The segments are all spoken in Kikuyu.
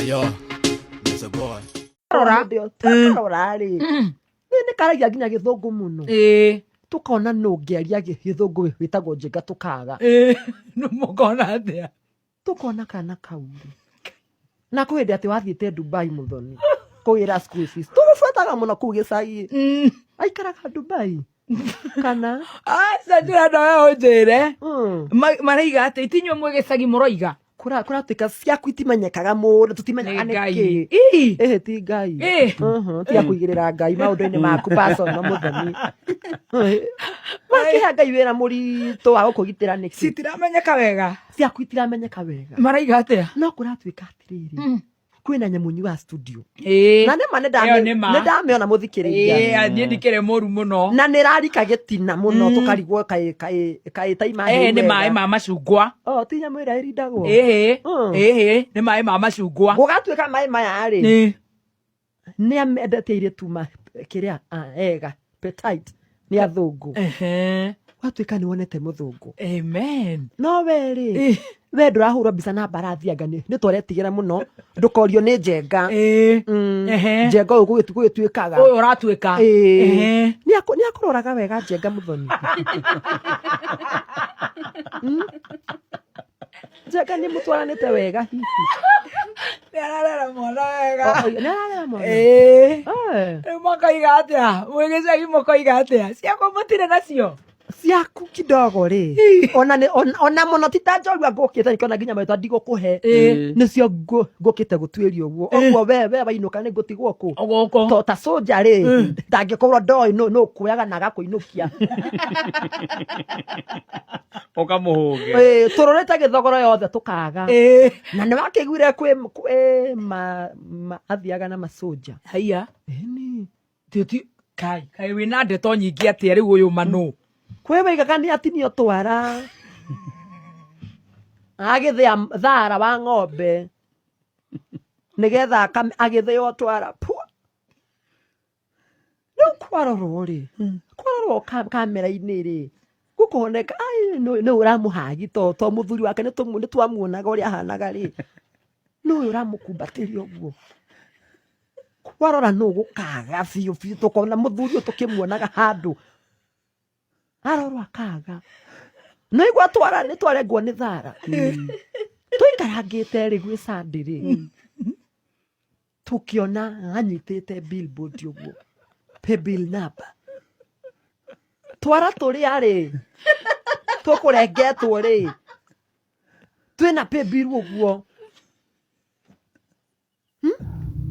Yo, Mr. Boy. Rora. Twakarora rĩ, nĩ karagia nginya gĩthũngũ mũno. Tũkona nũ ũngĩaria gĩthũngũ wĩtagwo Njenga tũkaga. Nĩ mũkona atĩa? Tũkona kana kau rĩ. Na kwĩ hĩndĩ atĩ wathiĩte Dubai mũthoni kũgĩra school fees. Tũgũbuataga mũno kũu gĩcagi. Aikaraga Dubai. Kana? Aca ndĩrenda we ũnjĩre. Maraiga atĩ itinyuĩ mwĩ gĩcagi mũroiga. Kũratuĩka ciaku itimenyekaga mũno, tũtimenyaga Nĩ nĩ Ngai. kĩ. Ii. Ĩhĩ ti Ngai. Ĩ. Tiga kũigĩrĩra Ngai maũndũ-inĩ maku personal mũthoni. Wakĩhe Ngai wĩra mũritũ wa gũkũgitĩra nĩkĩ? Citiramenyeka wega. Ciaku itiramenyeka wega. Maraiga atĩa? No kũratuĩka atĩrĩrĩ, kwĩna nyamũ nyuaga studio. Ĩĩ. Na nĩma Ĩyo nĩ ma. nĩ ndamĩona mũthikĩrĩria. Ĩĩ, niĩ ndikĩrĩ mũru mũno. Na nĩ rarika gĩtina mũno tũkarigwo kaĩ kaĩ kaĩ ta ima Ĩĩ, nĩ maĩ ma macungwa. Oh, ti nyamũ ĩrĩa ĩrindagwo. Ĩhĩ. Ĩhĩ, nĩ maĩ ma macungwa. Gũgatuĩka maĩ maya rĩ, Nĩ. nĩ amendete airĩtu ma kĩrĩa ega petite nĩ athũngũ. Ehe. Gwatuĩka nĩ wonete mũthũngũ. Amen. No we rĩ, we ndũrahũrwo mbica na mbarathi anga nĩ twaretigĩra mũno ndũkorio nĩ Njenga. Ĩĩ. Ehe. Njenga ũyũ gũgĩtuĩkaga. Ũyũ ũratuĩka. Ĩĩ. Ehe. Nĩ akũroraga wega Njenga mũthoni. Njenga nĩ mũtwaranĩte wega hihi. Nĩ ararera mwana wega. O, nĩ ararera mwana. Ĩĩ. Eh. Rĩu makoiga atĩa? Mwĩ gĩcagi mũkoiga atĩa? Ciakwa mũtirĩ nacio? Ciaku kidogo rĩ, ona nĩ ona mũno ti ta njorua ngũkĩte nĩkĩona nginya marĩtwa ndigũkũhe. Nĩcio ngũkĩte gũtuĩria ũguo. Ũguo we wainũka nĩ ngũtigwo kũ? Gũkũ. To ta soja rĩ, ndangĩkorwo ndoĩ nũ ũkuoyaga na agakũinũkia. Ũkamũhũge. Ĩĩ, tũrorete gĩthogoro yothe tũkaga. Na nĩ wakĩiguire kwĩ ma athiaga na masoja. Haiya. Ĩni. Ti kai kai wĩna ndeto nyingĩ atĩa rĩu ũyũ manũ. Kwĩ waigaga nĩ atinio twara. Agĩthĩa thara wa ng'ombe. Nĩgetha agĩthĩo twara. Pua. Rĩu kwarorwo rĩ, kwarorwo kamera-inĩ rĩ, gũkoneka, ai, nĩ ũramũhagi to mũthuri wake nĩ twamuonaga ũrĩa ahanaga rĩ. Nĩ ũyũ ũramũkumbatĩria ũguo. Kwarora nũ gũkaga biũ biũ tũkona mũthuri ũyũ tũkĩmuonaga handũ. Arorwo akaga. No igua twara nĩ twarengwo nĩ thara. Tũikarangĩte rĩ gwĩ Sunday rĩ. Tũkĩona anyitĩte billboard ũguo. Pay bill number. Twara tũrĩa rĩ. Tũkũrengetwo rĩ. Twĩna pay bill ũguo.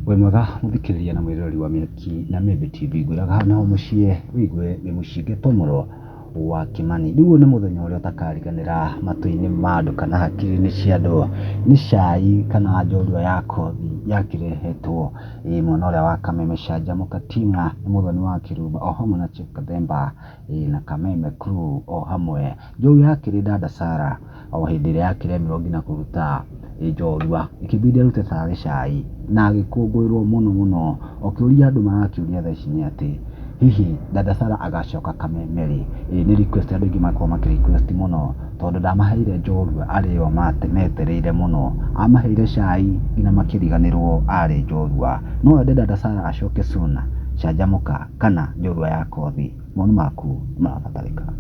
Wĩ mwega mũthikĩrĩria na mwĩroreri wa Mĩaki na Mĩmbi TV, ngwĩraga hau naho mũciĩ wĩigue wĩ mũcinge Tomoro wa Kĩmani. Rĩu ũyũ nĩ mũthenya ũrĩa ũtakariganĩra matũ-inĩ ma andũ kana hakiri-inĩ cia andũ, nĩ cai kana njorua ya kothi yakĩrehetwo ĩ mwena ũrĩa wa Kameme Canjamũka Tina nĩ mũthoni wa Kĩrumba o hamwe na Chief Kathemba ĩ na Kameme crew o hamwe. Njorua yakĩrĩ Dada Sarah o hĩndĩ ĩrĩa yakĩremirwo nginya kũruta njorua ikĩbidi arute tarĩ cai na agĩkũngũĩrwo mũno mũno. O kĩũria andũ marakĩũria thaa ici nĩ atĩ hihi Dada Sarah agacoka Kameme rĩ? Ĩ nĩ request andũ aingĩ makoragwo makĩ request mũno tondũ ndamaheire njorua arĩ o metereire mũno, amaheire cai nginya makĩriganĩrwo arĩ njorua. No wende Dada Sarah acoke soon, canjamũka kana njorua ya kothi? Mawoni maku marabatarĩka.